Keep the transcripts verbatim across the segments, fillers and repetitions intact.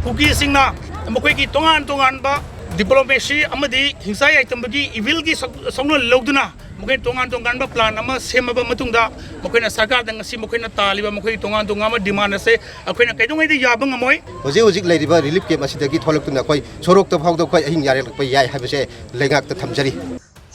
ꯀꯨꯀꯤꯁꯤꯡꯅ ꯃꯈꯣꯏꯒꯤ ꯇꯣꯉꯥꯟ ꯇꯣꯉꯥꯟꯕ ꯗꯤꯄ꯭ꯂꯣꯃꯦꯁꯤ ꯑꯃꯗꯤ ꯍꯤꯡꯁꯥ ꯌꯥꯏꯇꯝꯕꯒꯤ ꯏꯚꯤꯜꯒꯤ ꯁꯛ-, ꯁꯛꯅꯣꯜ ꯂꯧꯗꯨꯅ ꯃꯈꯣꯏꯅ ꯇꯣꯉꯥꯟ ꯇꯣꯉꯥꯟꯕ ꯄ꯭ꯂꯥꯟ ꯑꯃ ꯁꯦꯝꯃꯕ ꯃꯇꯨꯡꯗ ꯃꯈꯣꯏꯅ ꯁꯔꯀꯥꯔꯗ ꯉꯁꯤ ꯃꯈꯣꯏꯅ ꯇꯥꯜꯂꯤꯕ ꯃꯈꯣꯏꯒꯤ ꯇꯣꯉꯥꯟ ꯇꯣꯉꯥꯟꯕ ꯗꯤꯃꯥꯟ ꯑꯁꯦ ꯑꯩꯈꯣꯏꯅ ꯀꯩꯗꯧꯉꯩꯗ ꯌꯥꯕ ꯉꯝꯃꯣꯏ꯫ ꯍꯧꯖꯤꯛ ꯍꯧꯖꯤꯛ ꯂꯩꯔꯤꯕ ꯔꯤꯂꯤꯐ ꯀꯦꯝꯞ ꯑꯁꯤꯗꯒꯤ ꯊꯣꯛꯂꯛꯇꯨꯅ ꯑꯩꯈꯣꯏ ꯁꯣꯔꯣꯛꯇ ꯐꯥꯎꯗ ꯑꯩꯈꯣꯏ ꯑꯍꯤꯡ ꯌꯥꯔꯦꯛꯂꯛꯄ ꯌꯥꯏ ꯍꯥꯏꯕꯁꯦ ꯂꯩꯉꯥꯛꯇ ꯊꯝꯖꯔꯤ꯫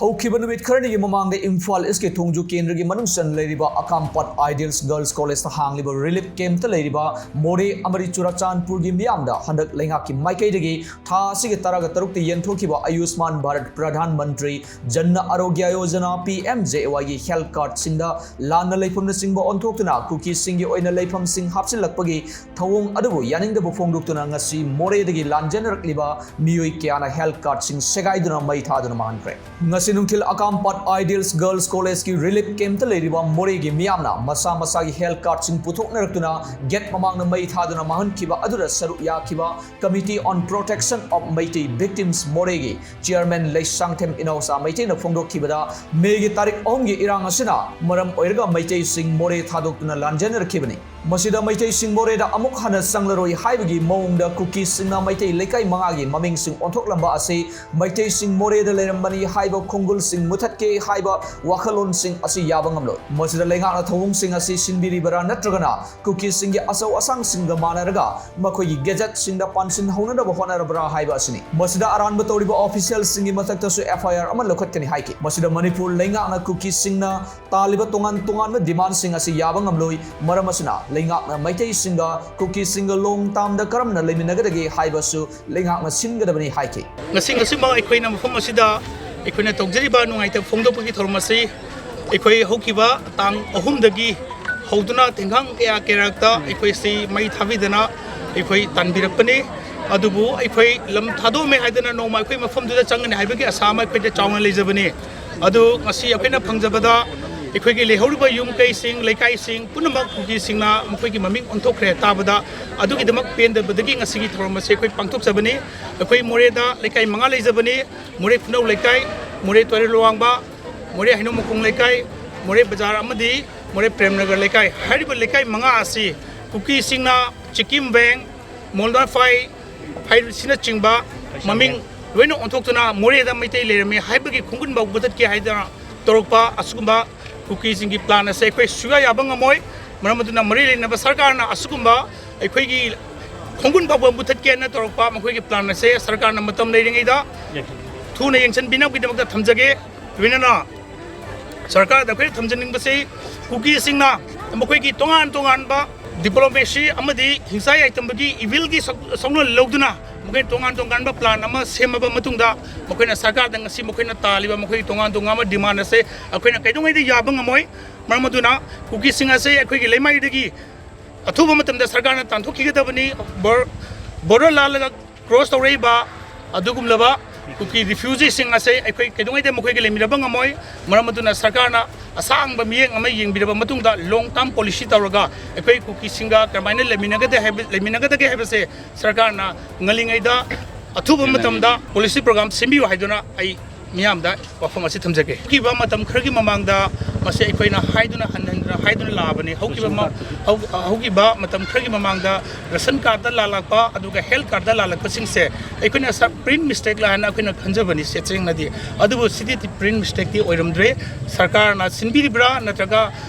ꯍꯧꯈꯤꯕ ꯅꯨꯃꯤꯠ ꯈꯔꯅꯤꯒꯤ ꯃꯃꯥꯡꯗ ꯏꯝꯐꯥꯜ ꯏꯁꯀꯤ ꯊꯣꯡꯖꯨ ꯀꯦꯟꯗ꯭ꯔꯒꯤ ꯃꯅꯨꯡ ꯆꯟ ꯂꯩꯔꯤꯕ ꯑꯀꯥꯝꯄꯥꯠ ꯑꯥꯏꯗꯤꯌꯜꯁ ꯒꯔꯜꯁ ꯀꯣꯂꯦꯖꯇ ꯍꯥꯡꯂꯤꯕ ꯔꯤꯂꯤꯐ ꯀꯦꯝꯞꯇ ꯂꯩꯔꯤꯕ ꯃꯣꯔꯦ ꯑꯃꯗꯤ ꯆꯨꯔꯆꯥꯟꯄꯨꯔꯒꯤ ꯃꯤꯌꯥꯝꯗ ꯍꯟꯗꯛ ꯂꯩꯉꯥꯛꯀꯤ ꯃꯥꯏꯀꯩꯗꯒꯤ ꯊꯥ ꯑꯁꯤꯒꯤ ꯇꯔꯥꯒ ꯇꯔꯨꯛꯇ ꯌꯦꯟꯊꯣꯛꯈꯤꯕ ꯑꯌꯨꯁꯃꯥꯟ Bharat Pradhan Mantri Jan ꯑꯔꯣꯒ꯭ꯌ Yojana, P M J ꯑꯦ ꯋꯥꯏꯒꯤ ꯍꯦꯜꯊ ꯀꯥꯔꯗꯁꯤꯡꯗ ꯂꯥꯟꯅ ꯂꯩꯐꯝꯅꯆꯤꯡꯕ ꯑꯣꯟꯊꯣꯛꯇꯨꯅ ꯀꯨꯀꯤꯁꯤꯡꯒꯤ ꯑꯣꯏꯅ ꯂꯩꯐꯝꯁꯤꯡ ꯍꯥꯞꯆꯤꯜꯂꯛꯄꯒꯤ ꯊꯧꯑꯣꯡ ꯑꯗꯨꯕꯨ ꯌꯥꯅꯤꯡꯗꯕ ꯐꯣꯡꯗꯣꯛꯇꯨꯅ ꯉꯁꯤ ꯃꯣꯔꯦꯗꯒꯤ ꯂꯥꯟꯖꯦꯟꯅꯔꯛꯂꯤꯕ ꯃꯤꯑꯣꯏ ꯀꯌꯥꯅ ꯍꯦꯜꯊ ꯀꯥꯔꯗꯁꯤꯡ ꯁꯦꯒꯥꯏꯗꯨꯅ ꯃꯩ ꯊꯥꯗꯨꯅ ꯃꯥꯡꯍꯟꯈ꯭ꯔꯦ꯫ ꯉꯁꯤ ꯅꯨꯡꯊꯤꯜ ꯑꯀꯥꯝꯄꯥꯠ ꯑꯥꯏꯗꯤꯌꯜꯁ ꯒꯔꯜꯁ ꯀꯣꯂꯦꯖꯀꯤ ꯔꯤꯂꯤꯐ ꯀꯦꯝꯞꯇ ꯂꯩꯔꯤꯕ ꯃꯣꯔꯦꯒꯤ ꯃꯤꯌꯥꯝꯅ ꯃꯁꯥ ꯃꯁꯥꯒꯤ ꯍꯦꯜꯊ ꯀꯥꯔꯗꯁꯤꯡ ꯄꯨꯊꯣꯛꯅꯔꯛꯇꯨꯅ ꯒꯦꯠ ꯃꯃꯥꯡꯗ ꯃꯩ ꯊꯥꯗꯨꯅ ꯃꯥꯡꯍꯟꯈꯤꯕ ꯑꯗꯨꯗ ꯁꯔꯨꯛ ꯌꯥꯈꯤꯕ Committee on Protection of Meitei Victims ꯃꯣꯔꯦꯒꯤ ꯆꯤꯌꯔꯃꯦꯟ ꯂꯩꯁꯥꯡꯊꯦꯝ ꯏꯅꯥꯎꯆꯥ ꯃꯩꯇꯩꯅ ꯐꯣꯡꯗꯣꯛꯈꯤꯕꯗ, ꯃꯦꯒꯤ ꯇꯥꯔꯤꯛ ꯑꯍꯨꯝꯒꯤ ꯏꯔꯥꯡ ꯑꯁꯤꯅ ꯃꯔꯝ ꯑꯣꯏꯔꯒ ꯃꯩꯇꯩꯁꯤꯡ ꯃꯣꯔꯦ ꯊꯥꯗꯣꯛꯇꯨꯅ ꯂꯥꯟꯖꯦꯟꯅꯔꯛꯈꯤꯕꯅꯤ꯫ ꯃꯁꯤꯗ ꯃꯩꯇꯩꯁꯤꯡ ꯃꯣꯔꯦꯗ ꯑꯃꯨꯛ ꯍꯟꯅ ꯆꯪꯂꯔꯣꯏ ꯍꯥꯏꯕꯒꯤ ꯃꯑꯣꯡꯗ ꯀꯨꯀꯤꯁꯤꯡꯅ ꯃꯩꯇꯩ ꯂꯩꯀꯥꯏ ꯃꯉꯥꯒꯤ ꯃꯃꯤꯡꯁꯤꯡ ꯑꯣꯟꯊꯣꯛꯂꯝꯕ ꯑꯁꯤ ꯃꯩꯇꯩꯁꯤꯡ ꯃꯣꯔꯦꯗ ꯂꯩꯔꯝꯕꯅꯤ ꯍꯥꯏꯕ ꯈꯣꯡꯒꯨꯜꯁꯤꯡ ꯃꯨꯊꯠꯀꯦ ꯍꯥꯏꯕ ꯋꯥꯈꯜꯂꯣꯟꯁꯤꯡ ꯑꯁꯤ ꯌꯥꯕ ꯉꯝꯂꯣꯏ꯫ ꯃꯁꯤꯗ ꯂꯩꯉꯥꯛꯅ ꯊꯧꯑꯣꯡꯁꯤꯡ ꯑꯁꯤ ꯁꯤꯟꯕꯤꯔꯤꯕꯔꯥ ꯅꯠꯇ꯭ꯔꯒꯅ ꯀꯨꯀꯤꯁꯤꯡꯒꯤ ꯑꯆꯧ ꯑꯁꯥꯡꯁꯤꯡꯒ ꯃꯥꯟꯅꯔꯒ ꯃꯈꯣꯏꯒꯤ ꯒꯦꯖꯦꯠꯁꯤꯡꯗ ꯄꯥꯟꯁꯤꯟ ꯍꯧꯅꯅꯕ ꯍꯣꯠꯅꯔꯕ꯭ꯔꯥ ꯍꯥꯏꯕ ꯑꯁꯤꯅꯤ꯫ ꯃꯁꯤꯗ ꯑꯔꯥꯟꯕ ꯇꯧꯔꯤꯕ ꯑꯣꯐꯤꯁꯤꯌꯦꯜꯁꯤꯡꯒꯤ ꯃꯊꯛꯇꯁꯨ ꯑꯦꯐ ꯑꯥꯏ ꯑꯥꯔ ꯑꯃ ꯂꯧꯈꯠꯀꯅꯤ ꯍꯥꯏꯈꯤ꯫ ꯃꯁꯤꯗ ꯃꯅꯤꯄꯨꯔ ꯂꯩꯉꯥꯛꯅ ꯀꯨꯀꯤꯁꯤꯡꯅ ꯇꯥꯜꯂꯤꯕ ꯇꯣꯉꯥꯟ ꯇꯣꯉꯥꯟꯕ ꯗꯤꯃꯥꯟꯁꯤꯡ ꯑꯁꯤ ꯌꯥꯕ ꯉꯝꯂꯣꯏ꯫ ꯃꯔꯝ ꯑꯁꯤꯅ ꯂꯩꯉꯥꯛꯅ ꯃꯩꯇꯩꯁꯤꯡꯒ ꯀꯨꯀꯤꯁꯤꯡꯒ ꯂꯣꯡ ꯇꯥꯝꯗ ꯀꯔꯝꯅ ꯂꯩꯃꯤꯟꯅꯒꯗꯒꯦ ꯍꯥꯏꯕꯁꯨ ꯂꯩꯉꯥꯛꯅ ꯁꯤꯟꯒꯗꯕꯅꯤ ꯍꯥꯏꯈꯤ꯫ ꯉꯁꯤ, ꯉꯁꯤꯃꯛ ꯑꯩꯈꯣꯏꯅ ꯃꯐꯝ ꯑꯁꯤꯗ ꯑꯩꯈꯣꯏꯅ ꯇꯧꯖꯔꯤꯕ ꯅꯨꯡꯉꯥꯏꯇꯕ ꯐꯣꯡꯗꯣꯛꯄꯒꯤ ꯊꯧꯔꯝ ꯑꯁꯤ ꯑꯩꯈꯣꯏ ꯍꯧꯈꯤꯕ ꯇꯥꯡ ꯑꯍꯨꯝꯗꯒꯤ ꯍꯧꯗꯨꯅ ꯊꯦꯡꯈꯥꯡ ꯀꯌꯥ ꯀꯌꯥꯔꯛꯇ ꯑꯩꯈꯣꯏꯁꯤ ꯃꯩ ꯊꯥꯕꯤꯗꯅ ꯑꯩꯈꯣꯏ ꯇꯥꯟꯕꯤꯔꯛꯄꯅꯤ꯫ ꯑꯗꯨꯕꯨ ꯑꯩꯈꯣꯏ ꯂꯝ ꯊꯥꯗꯣꯛꯑꯝꯃꯦ ꯍꯥꯏꯗꯅ ꯅꯣꯡꯃ ꯑꯩꯈꯣꯏ ꯃꯐꯝꯗꯨꯗ ꯆꯪꯒꯅꯤ ꯍꯥꯏꯕꯒꯤ ꯑꯁꯥ ꯑꯃ ꯑꯩꯈꯣꯏꯗ ꯆꯥꯎꯅ ꯂꯩꯖꯕꯅꯤ꯫ ꯑꯗꯨ ꯉꯁꯤ ꯑꯩꯈꯣꯏꯅ ꯐꯪꯖꯕꯗ ꯑꯩꯈꯣꯏꯒꯤ ꯂꯩꯍꯧꯔꯤꯕ ꯌꯨꯝ ꯀꯩꯁꯤꯡ, ꯂꯩꯀꯥꯏꯁꯤꯡ ꯄꯨꯝꯅꯃꯛ ꯀꯨꯀꯤꯁꯤꯡꯅ ꯃꯈꯣꯏꯒꯤ ꯃꯃꯤꯡ ꯑꯣꯟꯊꯣꯛꯈ꯭ꯔꯦ ꯇꯥꯕꯗ, ꯑꯗꯨꯒꯤꯗꯃꯛ ꯄꯦꯟꯗꯕꯗꯒꯤ ꯉꯁꯤꯒꯤ ꯊꯧꯔꯝ ꯑꯁꯤ ꯑꯩꯈꯣꯏ ꯄꯥꯡꯊꯣꯛꯆꯕꯅꯤ꯫ ꯑꯩꯈꯣꯏ ꯃꯣꯔꯦꯗ ꯂꯩꯀꯥꯏ ꯃꯉꯥ ꯂꯩꯖꯕꯅꯤ: ꯃꯣꯔꯦ ꯈꯨꯅꯧ ꯂꯩꯀꯥꯏ, ꯃꯣꯔꯦ ꯇꯨꯔꯦꯜ ꯋꯥꯡꯕ, ꯃꯣꯔꯦ ꯍꯩꯅꯧ ꯃꯈꯣꯡ ꯂꯩꯀꯥꯏ, ꯃꯣꯔꯦ ꯕꯖꯥꯔ ꯑꯃꯗꯤ ꯃꯣꯔꯦ ꯄ꯭ꯔꯦꯝꯅꯒꯔ ꯂꯩꯀꯥꯏ꯫ ꯍꯥꯏꯔꯤꯕ ꯂꯩꯀꯥꯏ ꯃꯉꯥ ꯑꯁꯤ ꯀꯨꯀꯤꯁꯤꯡꯅ ꯆꯤꯀꯤꯝ ꯕꯦꯡ, ꯃꯣꯜꯗꯥꯐꯥꯏ ꯍꯥꯏꯕꯁꯤꯅꯆꯤꯡꯕ ꯃꯃꯤꯡ ꯂꯣꯏꯅ ꯑꯣꯟꯊꯣꯛꯇꯨꯅ ꯃꯣꯔꯦꯗ ꯃꯩꯇꯩ ꯂꯩꯔꯝꯃꯤ ꯍꯥꯏꯕꯒꯤ ꯈꯣꯡꯒꯨꯟ ꯐꯥꯎ ꯃꯨꯊꯠꯀꯦ ꯍꯥꯏꯗꯅ ꯇꯧꯔꯛꯄ ꯑꯁꯤꯒꯨꯝꯕ ꯀꯨꯀꯤꯁꯤꯡꯒꯤ ꯄ꯭ꯂꯥꯟ ꯑꯁꯦ ꯑꯩꯈꯣꯏ ꯁꯨꯡꯌꯥ ꯌꯥꯕ ꯉꯝꯃꯣꯏ꯫ ꯃꯔꯝ ꯑꯗꯨꯅ ꯃꯔꯤ ꯂꯩꯅꯕ ꯁꯔꯀꯥꯔꯅ ꯑꯁꯤꯒꯨꯝꯕ ꯑꯩꯈꯣꯏꯒꯤ ꯈꯣꯡꯒꯨꯟ ꯐꯥꯎꯕ ꯃꯨꯊꯠꯀꯦꯅ ꯇꯧꯔꯛꯄ ꯃꯈꯣꯏꯒꯤ ꯄ꯭ꯂꯥꯟ ꯑꯁꯦ ꯁꯔꯀꯥꯔꯅ ꯃꯇꯝ ꯂꯩꯔꯤꯉꯩꯗ ꯊꯨꯅ ꯌꯦꯡꯁꯤꯟꯕꯤꯅꯕꯒꯤꯗꯃꯛꯇ ꯊꯝꯖꯒꯦ꯫ ꯂꯣꯏꯅꯅ ꯁꯔꯀꯥꯔꯗ ꯑꯩꯈꯣꯏꯅ ꯊꯝꯖꯅꯤꯡꯕꯁꯤ ꯀꯨꯀꯤꯁꯤꯡꯅ ꯃꯈꯣꯏꯒꯤ ꯇꯣꯉꯥꯟ ꯇꯣꯉꯥꯟꯕ ꯗꯤꯄ꯭ꯂꯣꯃꯦꯁꯤ ꯑꯃꯗꯤ ꯍꯤꯡꯁꯥ ꯌꯥꯏꯇꯝꯕꯒꯤ ꯏꯚꯤꯜꯒꯤ ꯁꯛ-, ꯁꯛꯂꯣꯟ ꯂꯧꯗꯨꯅ ꯃꯈꯣꯏꯅ ꯇꯣꯉꯥꯟ ꯇꯣꯉꯥꯟꯕ ꯄ꯭ꯂꯥꯟ ꯑꯃ ꯁꯦꯝꯃꯕ ꯃꯇꯨꯡꯗ ꯃꯈꯣꯏꯅ ꯁꯔꯀꯥꯔꯗ ꯉꯁꯤ ꯃꯈꯣꯏꯅ ꯇꯥꯜꯂꯤꯕ ꯃꯈꯣꯏꯒꯤ ꯇꯣꯉꯥꯟ ꯇꯣꯉꯥꯟꯕ ꯗꯤꯃꯥꯟ ꯑꯁꯦ ꯑꯩꯈꯣꯏꯅ ꯀꯩꯗꯧꯉꯩꯗ ꯌꯥꯕ ꯉꯝꯃꯣꯏ꯫ ꯃꯔꯝ ꯑꯗꯨꯅ ꯀꯨꯀꯤꯁꯤꯡ ꯑꯁꯦ ꯑꯩꯈꯣꯏꯒꯤ ꯂꯩꯃꯥꯏꯗꯒꯤ ꯑꯊꯨꯕ ꯃꯇꯝꯗ ꯁꯔꯀꯥꯔꯅ ꯇꯥꯟꯊꯣꯛꯈꯤꯒꯗꯕꯅꯤ꯫ ꯕꯣꯔ-, ꯕꯣꯔꯗꯔ ꯂꯥꯜꯂꯒ ꯀ꯭ꯔꯣꯁ ꯇꯧꯔꯛꯏꯕ ꯑꯗꯨꯒꯨꯝꯂꯕ ꯀꯨꯀꯤ ꯔꯤꯐ꯭ꯌꯨꯖꯤꯁꯤꯡ ꯑꯁꯦ ꯑꯩꯈꯣꯏ ꯀꯩꯗꯧꯉꯩꯗ ꯃꯈꯣꯏꯒ ꯂꯩꯃꯤꯟꯅꯕ ꯉꯝꯃꯣꯏ꯫ ꯃꯔꯝ ꯑꯗꯨꯅ ꯁꯔꯀꯥꯔꯅ ꯑꯁꯥꯡꯕ ꯃꯤꯠꯌꯦꯡ ꯑꯃ ꯌꯦꯡꯕꯤꯔꯕ ꯃꯇꯨꯡꯗ ꯂꯣꯡ ꯇꯥꯔꯝ ꯄꯣꯂꯤꯁꯤ ꯇꯧꯔꯒ ꯑꯩꯈꯣꯏ ꯀꯨꯀꯤꯁꯤꯡꯒ ꯀꯔꯝꯍꯥꯏꯅ ꯂꯩꯃꯤꯟꯅꯒꯗꯦ ꯍꯥꯏꯕ, ꯂꯩꯃꯤꯟꯅꯒꯗꯒꯦ ꯍꯥꯏꯕꯁꯦ ꯁꯔꯀꯥꯔꯅ ꯉꯜꯂꯤꯉꯩꯗ ꯑꯊꯨꯕ ꯃꯇꯝꯗ ꯄꯣꯂꯤꯁꯤ ꯄ꯭ꯔꯣꯒ꯭ꯔꯥꯝ ꯁꯦꯝꯕꯤꯌꯨ ꯍꯥꯏꯗꯨꯅ ꯑꯩ ꯃꯤꯌꯥꯝꯗ ꯋꯥꯐꯝ ꯑꯁꯤ ꯊꯝꯖꯒꯦ꯫ ꯍꯧꯈꯤꯕ ꯃꯇꯝ ꯈꯔꯒꯤ ꯃꯃꯥꯡꯗ ꯃꯁꯤ ꯑꯩꯈꯣꯏꯅ ꯍꯥꯏꯗꯨꯅ ꯍꯟ ꯍꯟꯗꯨꯅ ꯍꯥꯏꯗꯨꯅ ꯂꯥꯛꯑꯕꯅꯤ꯫ ꯍꯧꯈꯤꯕ ꯃ-, ꯍꯧ-, ꯍꯧꯈꯤꯕ ꯃꯇꯝ ꯈꯔꯒꯤ ꯃꯃꯥꯡꯗ ꯔꯦꯁꯟ ꯀꯥꯔꯗ ꯂꯥꯜꯂꯛꯄ ꯑꯗꯨꯒ ꯍꯦꯜꯊ ꯀꯥꯔꯗ ꯂꯥꯜꯂꯛꯄꯁꯤꯡꯁꯦ ꯑꯩꯈꯣꯏꯅ ꯁ-, ꯄ꯭ꯔꯤꯟ ꯃꯤꯁꯇꯦꯛ ꯂꯥ ꯍꯥꯏꯅ ꯑꯩꯈꯣꯏꯅ ꯈꯟꯖꯕꯅꯤ ꯁꯦꯡꯅꯗꯤ꯫ ꯑꯗꯨꯕꯨ ꯁꯤꯗꯤ ꯄ꯭ꯔꯤꯟ ꯃꯤꯁꯇꯦꯛꯇꯤ ꯑꯣꯏꯔꯝꯗ꯭ꯔꯦ꯫ ꯁꯔꯀꯥꯔꯅ ꯁꯤꯟꯕꯤꯔꯤꯕ꯭ꯔꯥ ꯅꯠꯇ꯭ꯔꯒ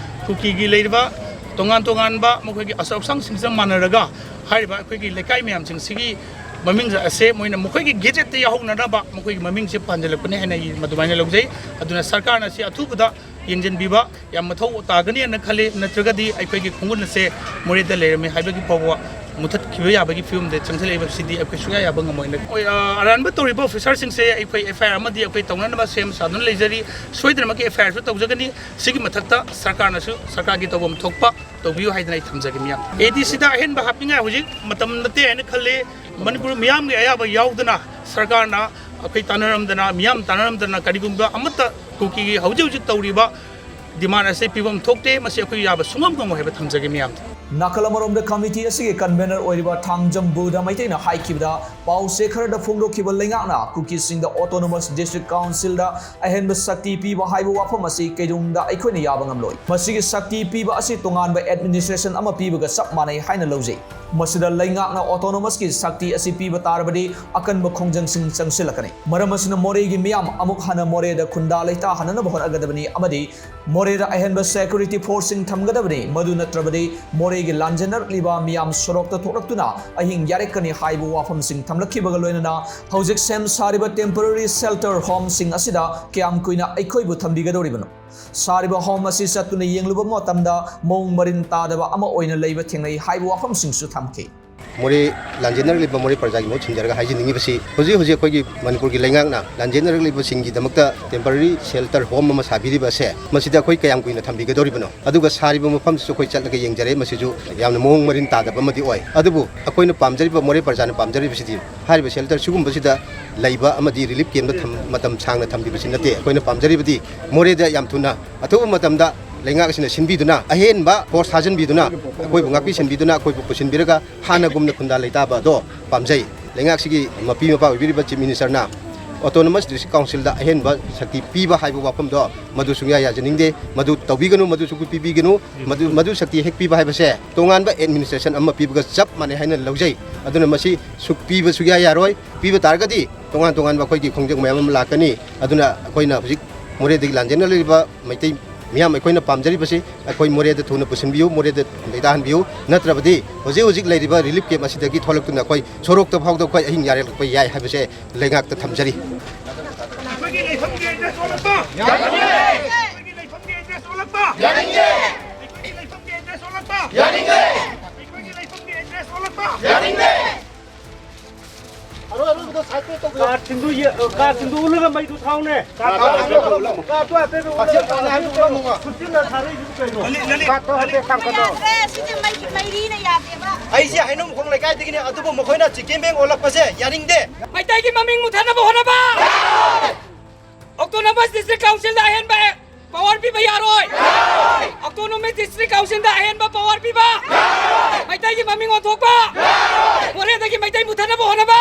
ꯀꯨꯀꯤꯒꯤ ꯂꯩꯔꯤꯕ ꯇꯣꯉꯥꯟ ꯇꯣꯉꯥꯟꯕ ꯃꯈꯣꯏꯒꯤ ꯑꯆꯧ ꯑꯁꯥꯡꯁꯤꯡꯁꯤꯒ ꯃꯥꯟꯅꯔꯒ ꯍꯥꯏꯔꯤꯕ ꯑꯩꯈꯣꯏꯒꯤ ꯂꯩꯀꯥꯏ ꯃꯌꯥꯝꯁꯤꯡꯁꯤꯒꯤ ꯃꯃꯤꯡ ꯑꯁꯦ ꯃꯣꯏꯅ ꯃꯈꯣꯏꯒꯤ ꯒꯦꯖꯦꯠꯇ ꯌꯥꯎꯍꯧꯅꯅꯕ ꯃꯈꯣꯏꯒꯤ ꯃꯃꯤꯡꯁꯦ ꯄꯥꯟꯁꯤꯜꯂꯛꯄꯅꯤ ꯍꯥꯏꯅ ꯑꯩ ꯃꯗꯨꯃꯥꯏꯅ ꯂꯧꯖꯩ꯫ ꯑꯗꯨꯅ ꯁꯔꯀꯥꯔꯅ ꯁꯤ ꯑꯊꯨꯕꯗ ꯌꯦꯡꯁꯤꯟꯕꯤꯕ ꯌꯥꯝ ꯃꯊꯧ ꯇꯥꯒꯅꯤ ꯍꯥꯏꯅ ꯈꯜꯂꯤ꯫ ꯅꯠꯇ꯭ꯔꯒꯗꯤ ꯑꯩꯈꯣꯏꯒꯤ ꯈꯣꯡꯒꯨꯟ ꯑꯁꯦ ꯃꯣꯔꯦꯗ ꯂꯩꯔꯝꯃꯤ ꯍꯥꯏꯕꯒꯤ ꯐꯥꯎꯕ ꯃꯨꯊꯠꯈꯤꯕ ꯌꯥꯕꯒꯤ ꯐꯤꯕꯝꯗ ꯆꯪꯁꯤꯜꯂꯛꯏꯕꯁꯤꯗꯤ ꯑꯩꯈꯣꯏ ꯁꯨꯡꯌꯥ ꯌꯥꯕ ꯉꯝꯃꯣꯏꯅ꯫ ꯑꯩꯈꯣꯏ, ꯑ, ꯑꯔꯥꯟꯕ ꯇꯧꯔꯤꯕ ꯑꯣꯐꯤꯁꯥꯔꯁꯤꯡꯁꯦ ꯑꯩꯈꯣꯏ ꯑꯦꯐ ꯑꯥꯏ ꯑꯥꯔ ꯑꯃꯗꯤ ꯑꯩꯈꯣꯏ ꯇꯧꯅꯅꯕ ꯁꯦꯝ ꯁꯥꯗꯨꯅ ꯂꯩꯖꯔꯤ꯫ ꯁꯣꯏꯗꯅꯃꯛꯀꯤ ꯑꯦꯐ ꯑꯥꯏ ꯑꯥꯔꯁꯨ ꯇꯧꯖꯒꯅꯤ꯫ ꯁꯤꯒꯤ ꯃꯊꯛꯇ ꯁꯔꯀꯥꯔꯅꯁꯨ ꯁꯔꯀꯥꯔꯒꯤ ꯇꯧꯐꯝ ꯊꯣꯛꯄ ꯇꯧꯕꯤꯌꯨ ꯍꯥꯏꯗꯅ ꯑꯩ ꯊꯝꯖꯒꯦ ꯃꯤꯌꯥꯝ꯫ ꯑꯦ ꯗꯤ ꯁꯤꯗ ꯑꯍꯦꯟꯕ ꯍꯥꯞꯅꯤꯡꯉꯥꯏ ꯍꯧꯖꯤꯛ ꯃꯇꯝ ꯅꯠꯇꯦ ꯍꯥꯏꯅ ꯈꯜꯂꯤ꯫ ꯃꯅꯤꯄꯨꯔ ꯃꯤꯌꯥꯝꯒꯤ ꯑꯌꯥꯕ ꯌꯥꯎꯗꯅ ꯁꯔꯀꯥꯔꯅ ꯑꯩꯈꯣꯏ ꯇꯥꯟꯅꯔꯝꯗꯅ, ꯃꯤꯌꯥꯝ ꯇꯥꯟꯅꯔꯝꯗꯅ ꯀꯔꯤꯒꯨꯝꯕ ꯑꯃꯠꯇ ꯀꯨꯀꯤꯒꯤ ꯍꯧꯖꯤꯛ ꯍꯧꯖꯤꯛ ꯇꯧꯔꯤꯕ ꯗꯤꯃꯥꯟ ꯑꯁꯤ ꯄꯤꯐꯝ ꯊꯣꯛꯇꯦ꯫ ꯃꯁꯤ ꯑꯩꯈꯣꯏ ꯌꯥꯕ ꯁꯨꯡꯉꯝ ꯉꯝꯃꯣꯏ ꯍꯥꯏꯕ ꯊꯝꯖꯒꯦ ꯃꯤꯌꯥꯝꯗ꯫ ꯅꯥꯀꯜ ꯑꯃꯔꯣꯝꯗ ꯀꯃꯤꯇꯤ ꯑꯁꯤꯒꯤ ꯀꯟꯚꯦꯅꯔ ꯑꯣꯏꯔꯤꯕ ꯊꯥꯡꯖꯝ ꯕꯨꯙ ꯃꯩꯇꯩꯅ ꯍꯥꯏꯈꯤꯕꯗ, ꯄꯥꯎ ꯆꯦ ꯈꯔꯗ ꯐꯣꯡꯗꯣꯛꯈꯤꯕ ꯂꯩꯉꯥꯛꯅ ꯀꯨꯀꯤꯁꯤꯡꯗ ꯑꯣꯇꯣꯅꯣꯃꯁ ꯗꯤꯁꯇ꯭ꯔꯤꯛ ꯀꯥꯎꯟꯁꯤꯜꯗ ꯑꯍꯦꯟꯕ ꯁꯛꯇꯤ ꯄꯤꯕ ꯍꯥꯏꯕ ꯋꯥꯐꯝ ꯑꯁꯤ ꯀꯩꯗꯧꯅꯨꯡꯗ ꯑꯩꯈꯣꯏꯅ ꯌꯥꯕ ꯉꯝꯂꯣꯏ꯫ ꯃꯁꯤꯒꯤ ꯁꯛꯇꯤ ꯄꯤꯕ ꯑꯁꯤ ꯇꯣꯉꯥꯟꯕ ꯑꯦꯗꯃꯤꯅꯤꯁꯇ꯭ꯔꯦꯁꯟ ꯑꯃ ꯄꯤꯕꯒ ꯆꯞ ꯃꯥꯟꯅꯩ ꯍꯥꯏꯅ ꯂꯧꯖꯩ꯫ ꯃꯁꯤꯗ ꯂꯩꯉꯥꯛꯅ autonomous ꯀꯤ ꯁꯛꯇꯤ ꯑꯁꯤ ꯄꯤꯕ ꯇꯥꯔꯕꯗꯤ ꯑꯀꯟꯕ ꯈꯣꯡꯖꯪꯁꯤꯡ ꯆꯪꯁꯤꯜꯂꯛꯀꯅꯤ꯫ ꯃꯔꯝ ꯑꯁꯤꯅ ꯃꯣꯔꯦꯒꯤ ꯃꯤꯌꯥꯝ ꯑꯃꯨꯛ ꯍꯟꯅ ꯃꯣꯔꯦꯗ ꯈꯨꯟꯗꯥ ꯂꯩꯇꯥꯍꯟꯅꯅꯕ ꯍꯣꯠꯅꯒꯗꯕꯅꯤ ꯑꯃꯗꯤ ꯃꯣꯔꯦꯗ ꯑꯍꯦꯟꯕ security force ꯁꯤꯡ ꯊꯝꯒꯗꯕꯅꯤ꯫ ꯃꯗꯨ ꯅꯠꯇ꯭ꯔꯕꯗꯤ ꯃꯣꯔꯦꯒꯤ ꯂꯥꯟꯖꯦꯟꯅꯔꯛꯂꯤꯕ ꯃꯤꯌꯥꯝ ꯁꯣꯔꯣꯛꯇ ꯊꯣꯛꯂꯛꯇꯨꯅ ꯑꯍꯤꯡ ꯌꯥꯔꯦꯛꯀꯅꯤ ꯍꯥꯏꯕ ꯋꯥꯐꯝꯁꯤꯡ ꯊꯝꯂꯛꯈꯤꯕꯒ ꯂꯣꯏꯅꯅ ꯍꯧꯖꯤꯛ ꯁꯦꯝ ꯁꯥꯔꯤꯕ temporary shelter home ꯁꯤꯡ ꯑꯁꯤꯗ ꯀꯌꯥꯝ ꯀꯨꯏꯅ ꯑꯩꯈꯣꯏꯕꯨ ꯊꯝꯕꯤꯒꯗꯧꯔꯤꯕꯅꯣ? ꯁꯥꯔꯤꯕ home ꯑꯁꯤ ꯆꯠꯇꯨꯅ ꯌꯦꯡꯂꯨꯕ ꯃꯇꯝꯗ ꯃꯑꯣꯡ ꯃꯔꯤꯟ ꯇꯥꯗꯕ ꯑꯃ ꯑꯣꯏꯅ ꯂꯩꯕ ꯊꯦꯡꯅꯩ ꯍꯥꯏꯕ ꯋꯥꯐꯝꯁꯤꯡꯁꯨ ꯊꯝꯈꯤ꯫ ꯃꯣꯔꯦ ꯂꯥꯟꯖꯦꯟꯅꯔꯛꯂꯤꯕ ꯃꯣꯔꯦ ꯄ꯭ꯔꯖꯥꯒꯤ ꯃꯍꯨꯠ ꯁꯤꯟꯖꯔꯒ ꯍꯥꯏꯖꯅꯤꯡꯉꯤꯕꯁꯤ, ꯍꯧꯖꯤꯛ ꯍꯧꯖꯤꯛ ꯑꯩꯈꯣꯏꯒꯤ ꯃꯅꯤꯄꯨꯔꯒꯤ ꯂꯩꯉꯥꯛꯅ ꯂꯥꯟꯖꯦꯟꯅꯔꯛꯂꯤꯕꯁꯤꯡꯒꯤꯗꯃꯛꯇ temporary shelter home ꯑꯃ ꯁꯥꯕꯤꯔꯤꯕ ꯑꯁꯦ, ꯃꯁꯤꯗ ꯑꯩꯈꯣꯏ ꯀꯌꯥꯝ ꯀꯨꯏꯅ ꯊꯝꯕꯤꯒꯗꯧꯔꯤꯕꯅꯣ? ꯑꯗꯨꯒ ꯁꯥꯔꯤꯕ ꯃꯐꯝꯁꯤꯁꯨ ꯑꯩꯈꯣꯏ ꯆꯠꯂꯒ ꯌꯦꯡꯖꯔꯦ, ꯃꯁꯤꯁꯨ ꯌꯥꯝꯅ ꯃꯑꯣꯡ ꯃꯔꯤꯟ ꯇꯥꯗꯕ ꯑꯃꯗꯤ ꯑꯣꯏ꯫ ꯑꯗꯨꯕꯨ ꯑꯩꯈꯣꯏꯅ ꯄꯥꯝꯖꯔꯤꯕ, ꯃꯣꯔꯦ ꯄ꯭ꯔꯖꯥꯅ ꯄꯥꯝꯖꯔꯤꯕꯁꯤꯗꯤ ꯍꯥꯏꯔꯤꯕ shelter ꯁꯤꯒꯨꯝꯕꯁꯤꯗ ꯂꯩꯕ ꯑꯃꯗꯤ relief camp ꯇ ꯊꯝ-, ꯃꯇꯝ ꯁꯥꯡꯅ ꯊꯝꯕꯤꯕꯁꯤ ꯅꯠꯇꯦ꯫ ꯑꯩꯈꯣꯏꯅ ꯄꯥꯝꯖꯔꯤꯕꯗꯤ ꯃꯣꯔꯦꯗ ꯌꯥꯝ ꯊꯨꯅ ꯑꯊꯨꯕ ꯃꯇꯝꯗ ꯂꯩꯉꯥꯛ ꯑꯁꯤꯅ ꯁꯤꯟꯕꯤꯗꯨꯅ, ꯑꯍꯦꯟꯕ force ꯊꯥꯖꯤꯟꯕꯤꯗꯨꯅ, ꯑꯩꯈꯣꯏꯕꯨ ꯉꯥꯛꯄꯤ ꯁꯦꯟꯕꯤꯗꯨꯅ, ꯑꯩꯈꯣꯏꯕꯨ ꯄꯨꯁꯤꯟꯕꯤꯔꯒ ꯍꯥꯟꯅꯒꯨꯝꯅ ꯈꯨꯟꯗꯥ ꯂꯩꯇꯥꯕ ꯑꯗꯣ ꯄꯥꯝꯖꯩ꯫ ꯂꯩꯉꯥꯛꯁꯤꯒꯤ ꯃꯄꯤ ꯃꯄꯥ ꯑꯣꯏꯕꯤꯔꯤꯕ Chief Minister ꯅ Autonomous District Council ꯗ ꯑꯍꯦꯟꯕ ꯁꯛꯇꯤ ꯄꯤꯕ ꯍꯥꯏꯕ ꯋꯥꯐꯝꯗꯣ ꯃꯗꯨ ꯁꯨꯡꯌꯥ ꯌꯥꯖꯅꯤꯡꯗꯦ꯫ ꯃꯗꯨ ꯇꯧꯕꯤꯒꯅꯨ, ꯃꯗꯨ ꯁꯨꯡꯄꯤ ꯄꯤꯕꯤꯒꯅꯨ꯫ ꯃꯗꯨ, ꯃꯗꯨ ꯁꯛꯇꯤ ꯍꯦꯛ ꯄꯤꯕ ꯍꯥꯏꯕꯁꯦ ꯇꯣꯉꯥꯟꯕ administration ꯑꯃ ꯄꯤꯕꯒ ꯆꯞ ꯃꯥꯟꯅꯩ ꯍꯥꯏꯅ ꯂꯧꯖꯩ꯫ ꯑꯗꯨꯅ ꯃꯁꯤ ꯁꯨꯛ ꯄꯤꯕ ꯁꯨꯡꯌꯥ ꯌꯥꯔꯣꯏ꯫ ꯄꯤꯕ ꯇꯥꯔꯒꯗꯤ ꯇꯣꯉꯥꯟ ꯇꯣꯉꯥꯟꯕ ꯑꯩꯈꯣꯏꯒꯤ ꯈꯣꯡꯖꯪ ꯃꯌꯥꯝ ꯑꯃ ꯂꯥꯛꯀꯅꯤ꯫ ꯑꯗꯨꯅ ꯑꯩꯈꯣꯏꯅ ꯍꯧꯖꯤꯛ ꯃꯣꯔꯦꯗꯒꯤ ꯂꯥꯟꯖꯦꯟꯅ ꯂꯩꯔꯤꯕ ꯃꯩꯇꯩ ꯃꯤꯌꯥꯝ ꯑꯩꯈꯣꯏꯅ ꯄꯥꯝꯖꯔꯤꯕꯁꯤ, ꯑꯩꯈꯣꯏ ꯃꯣꯔꯦꯗ ꯊꯨꯅ ꯄꯨꯁꯤꯟꯕꯤꯌꯨ, ꯃꯣꯔꯦꯗ ꯂꯩꯇꯥꯍꯟꯕꯤꯌꯨ꯫ ꯅꯠꯇ꯭ꯔꯕꯗꯤ ꯍꯧꯖꯤꯛ ꯍꯧꯖꯤꯛ ꯂꯩꯔꯤꯕ relief camp ꯑꯁꯤꯗꯒꯤ ꯊꯣꯛꯂꯛꯇꯨꯅ ꯑꯩꯈꯣꯏ ꯁꯣꯔꯣꯛꯇ ꯐꯥꯎꯗ ꯑꯩꯈꯣꯏ ꯑꯍꯤꯡ ꯌꯥꯔꯦꯛꯂꯛꯄ ꯌꯥꯏ ꯍꯥꯏꯕꯁꯦ ꯂꯩꯉꯥꯛꯇ ꯊꯝꯖꯔꯤ꯫ ꯑꯩꯈꯣꯏꯒꯤ ꯂꯩꯐꯝꯒꯤ address ꯑꯣꯜꯂꯛꯄ ꯌꯥꯅꯤꯡꯗꯦ꯫ ꯑꯩꯈꯣꯏꯒꯤ ꯂꯩꯐꯝꯒꯤ address ꯑꯣꯜꯂꯛꯄ ꯌꯥꯅꯤꯡꯗꯦ꯫ ꯑꯩꯈꯣꯏꯒꯤ ꯂꯩꯐꯝꯒꯤ address ꯑꯣꯜꯂꯛꯄ ꯌꯥꯅꯤꯡꯗꯦ꯫ ꯑꯩꯈꯣꯏꯒꯤ ꯂꯩꯐꯝꯒꯤ address ꯑꯣꯜꯂꯛꯄ ꯌꯥꯅꯤꯡꯗꯦ꯫ ꯑꯔꯣꯏ ꯑꯔꯣꯏꯕꯗꯣ side ꯇꯧꯕꯤꯌꯣ꯫ ꯀꯥꯔ ꯁꯤꯡꯗꯨ ꯌꯦ-, ꯀꯥꯔ ꯁꯤꯡꯗꯨ ꯎꯠꯂꯒ ꯃꯩꯗꯨ ꯊꯥꯎꯅꯦ꯫ ꯀꯥꯔ ꯊꯥꯎ ꯍꯥꯏꯕꯗꯣ ꯎꯠꯂꯝꯃꯣ꯫ ꯀꯥꯔ ꯊꯥꯎ ꯍꯥꯏꯕꯗꯣ ꯎꯠꯂꯝꯃꯣ꯫ ꯈꯨꯠꯁꯤꯟꯅ ꯊꯥꯔꯛꯏꯁꯤꯕꯨ ꯀꯩꯅꯣ? ꯀꯥꯔ ꯊꯥꯎ ꯍꯥꯏꯐꯦꯠ ꯊꯥꯡꯒꯠꯂꯣ꯫ ꯌꯥꯗ꯭ꯔꯦ, ꯁꯤꯗꯤ ꯃꯩ-, ꯃꯩꯔꯤꯅ ꯌꯥꯗꯦꯕ꯫ ꯑꯩꯁꯦ ꯍꯩꯅꯧꯃꯈꯣꯡ ꯂꯩꯀꯥꯏꯗꯒꯤꯅꯦ, ꯑꯗꯨꯕꯨ ꯃꯈꯣꯏꯅ ꯆꯤꯀꯦꯟ ꯕꯦꯡ ꯑꯣꯜꯂꯛꯄꯁꯦ ꯌꯥꯅꯤꯡꯗꯦ꯫ ꯃꯩꯇꯩꯒꯤ ꯃꯃꯤꯡ ꯃꯨꯊꯠꯅꯕ ꯍꯣꯠꯅꯕ꯫ Autonomous District Council ꯗ ꯑꯍꯦꯟꯕ power ꯄꯤꯕ ꯌꯥꯔꯣꯏ꯫ Autonomous District Council ꯗ ꯑꯍꯦꯟꯕ power ꯄꯤꯕ꯫ ꯃꯩꯇꯩꯒꯤ ꯃꯃꯤꯡ ꯑꯣꯟꯊꯣꯛꯄ꯫ ꯃꯣꯔꯦꯗꯒꯤ ꯃꯩꯇꯩ ꯃꯨꯊꯠꯅꯕ ꯍꯣꯠꯅꯕ꯫